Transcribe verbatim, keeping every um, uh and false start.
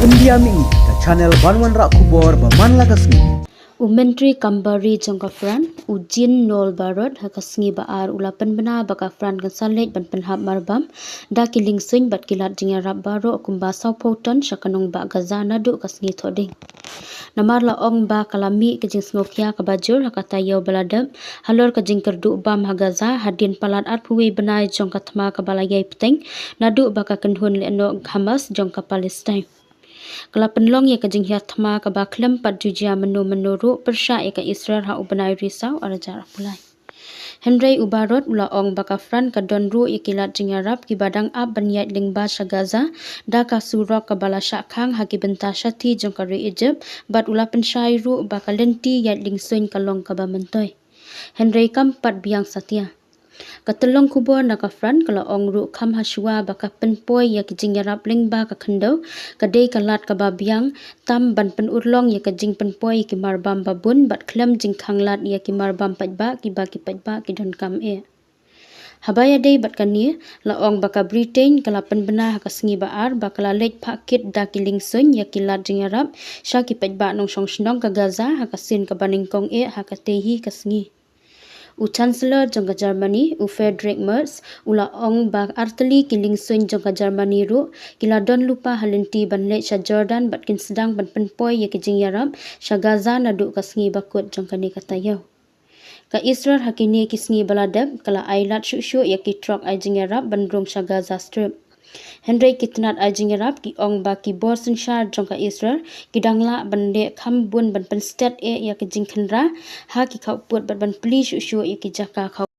India Mini, ka channel ban wanrah khubor ba man la ka sngi. U Myntri Kam Bari jong ka France, u Jean-Noël Barrot, ha ka sngi ba ar u la pynbna ba ka France kan sa leit ban pynhap marbam da ki liengsuiñ bad ki lad jingïarap baroh kumba sawphew ton sha ka nongbah Gaza naduh ka sngi Thohdieng. Namar la ong ba ka la mih ka jingsngewkhia kaba jur ha ka taïew ba la dep halor ka jingkyrduh bam ha Gaza hadien palat arphew wei bnai jong ka thma kaba la ïai bteng naduh ba ka kynhun lehnoh Hamas jong ka Palestine. Ka la pynlong ïa ka jinghiar thma kaba khlem pat ju jia mynno mynno ruh pyrshah ïa ka Israel ha u bnai Risaw arhajar arphew lai. Hynrei u Barrot u la ong ba ka France ka don ruh ïa ki lad jingïarap kiba dang ap ban ïaid lyngba sha Gaza da ka surok kaba la shah khang ha ki bynta shathie jong ka ri Egypt, bad u la pynshai ruh ba ka lynti ïaid liengsuiñ ka long kaba myntoi. Hynrei kam pat biang satia. Ka tyllong khubor na ka France ka la ong ruh kham hashwa ba ka pynpoi ïa ki jingïarap lyngba ka khyndew ka dei ka lad kaba biang tam ban pynurlong ïa ka jingpynpoi ïa ki marbam babun bad khlem jingkhang lad ïa ki marbam paidbah kiba ki paidbah ki donkam eh. Haba ïadei bad kane, la ong ba ka Britain ka la pynbna ha ka sngi ba ar ba ka la leit phah kit da ki liengsuiñ ïa ki lad jingïarap sha ki paidbah nongshong shnong ka Gaza ha ka sien kaba nyngkong eh ha katei hi ka sngi. U Chancellor jong ka Germany, u Friedrich Merz, u la ong ba artylli ki liengsuiñ jong ka Germany ruh ki la don lypa ha lynti ban leit sha Jordan bad kin sdang ban pynpoi ïa ki jingïarap sha Gaza naduh ka sngi ba kut jong kane ka taïew. Ka Israel ha kine ki sngi ba la dep ka la ai lad shuh shuh ïa ki trok ai jingïarap ban rung sha Gaza Strip. Hynrei ki tnat ai jingïarap ki ong ba ki bor synshar jong ka Israel ki dang lah ban leh kham bun ban pynstet eh ïa ka jingkhynra ha ki khawpud bad ban plie shuh shuh ïa ki jaka khaw